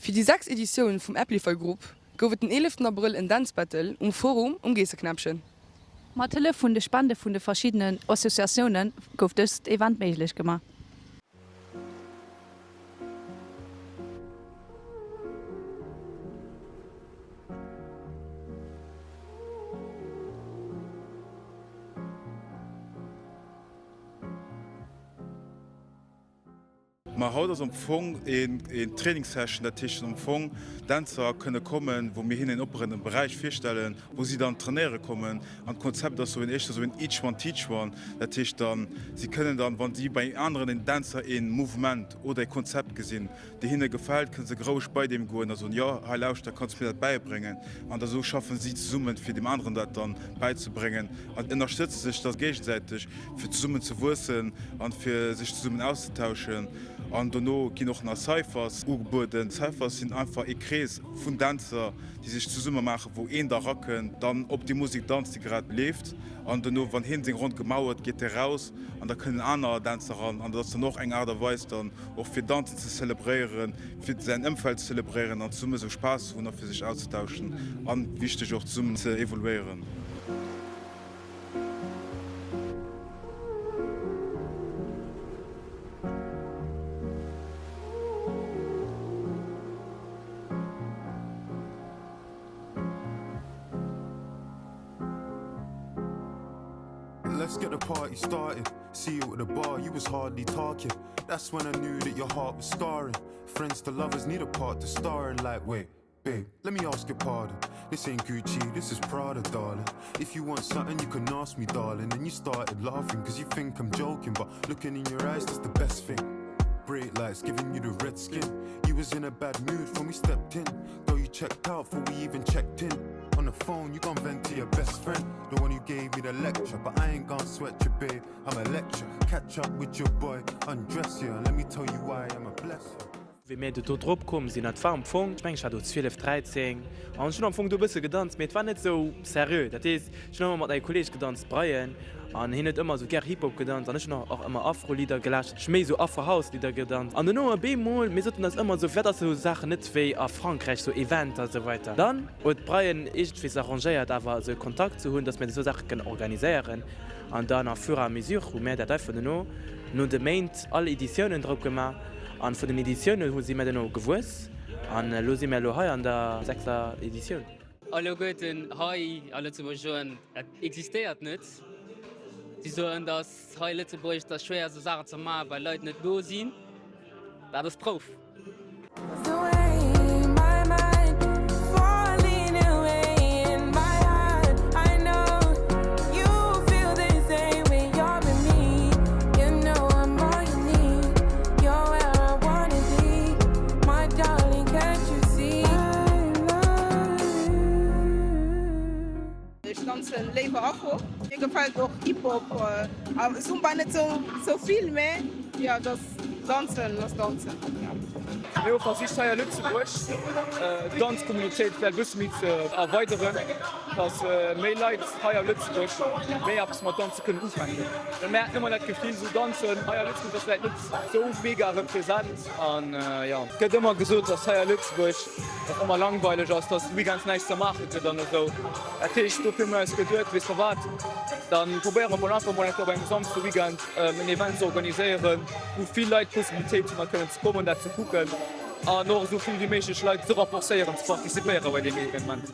Fir déi sechst Editioun vum Amplify Group gouf et den 11 Abrëll en Dance Battle um Forum um Geesseknäppchen. Mat Hëllef vun de Spende vun de verschiddenen Associatioune gouf dëst Event méiglech gemaach. Ma haut ass am Fong een Trainingssession, dat heescht am Fong Dänzer kënne kommen, wou mir hinnen een opperen Beräich virstellen, wou si dann trainéiere kommen. An d'Konzept ass sou een éischter sou een each one teach one, dat heescht dann, si kënnen dann, wann si bei aneren en Dänzer een Mouvement oder ee Konzept gesinn, dee hinne gefält, kënne se roueg bei deem goen a soen, jo hei lauschter, kanns du mir dat bäibréngen? An da sou schaffen si zesummen, fir deem aneren dat dann bäizebréngen an ënnerstëtze sech da géigesäiteg. fir zesummen ze wuessen an fir sech zesummen auszetauschen. An dono ginn och nach Cyphers ugebueden. Cyphers sinn einfach ee Krees vun Dänzer, déi sech zesumme maachen, wou een da rakënnt, dann op déi Musek danzt, déi grad leeft. An dono, wann hien seng Ronn gemaach huet, geet e raus an da kënnen aner Dänzer ran. An dat ass dann och eng Aart a Weis dann och fir Danzen ze zelebréieren, fir säin Ëmfeld ze zelebréieren an zesumme sou Spaass ze hunn a fir sech auszetauschen an, wichteg och, zesummen ze evoluéieren. Let's get the party started. See you at the bar, you was hardly talking. That's when I knew that your heart was scarring. Friends to lovers need a part to star in. Like, wait, babe, let me ask your pardon. This ain't Gucci, this is Prada, darling. If you want something, you can ask me, darling. And you started laughing, cause you think I'm joking. But looking in your eyes, that's the best thing. Bright lights giving you the red skin. You was in a bad mood when we stepped in. Though you checked out before we even checked in. On the phone, you gon' vent to your best friend, the one who gave me the lecture. But I ain't gon' sweat you, babe. I'm a lecture. Catch up with your boy, undress you, and let me tell you why I'm a blesser. Wéi mir do drop komm sinn, dat war am Fong, ech mengen ech war do 12, 13, an ech hunn am Fong do e bësse gedanzt, mee et war net esou seriö. Dat heescht, ech hunn ëmmer mat engem Kolleeg gedanzt, Brian, an hien huet ëmmer esou gär Hip-Hop gedanzt an ech hunn och ëmmer Afro-Lidder gelauschtert, ech hu méi esou Afro-House-Lidder gedanzt. An dono op eemol, mir soten eis ëmmer esou, firwat ass esou Saachen net wéi a Frankräich, esou Eventer a sou weider. Dann huet d'Brian iergendwéi s'arrangéiert awer esou e Kontakt ze hunn, dass mir esou Saache kënnen organiséieren. An dann a fur et à mesure hu mir dat einfach dono no de Méint all Editiounen drop gemaach. An vun den Editiounen hu si mir duerno gewuess an elo si mir elo hei an der sechster Editioun. Alleguerten hei a Lëtzebuerg soen, dat existéiert net. Si soen, datt hei Lëtzebuerg, et ass schwéier esou Saachen ze maachen, well Leit net do sinn. Dat ass d'Prouf. Ech danzen léiwer Afro. Mir gefält och Hip Hop a Zumba net sou vill, mä jo dass danzen ass danzen. Mir hu versicht hei a Lëtzebuerg d'Danzcommunautéit vläicht e bësse méi ze erweideren, dass méi Leit hei a Lëtzebuerg méi eppes mat Danze kënnen ufänken. Well mir haten ëmmer dat Gefill, sou Danzen hei a Lëtzebuerg ass vläicht net sou mega represent. An jo, et gëtt ëmmer gesot, dass hei a Lëtzebuerg et ëmmer langweileg ass, dass de Weekends näischt ze maache gëtt an esou. Dat heescht, dofir hu mir eis geduet, weess de wat, da probéiere mer mol einfach mol eng Kéier op engem Samsde Weekend en Event ze organiséieren, wou vill Leit d'Possibilitéit hunn, da kënnen ze kommen, dat ze kucken an och esou vill wéi méiglech Leit ze renforcéieren, ze participéiere bei deem Evenement.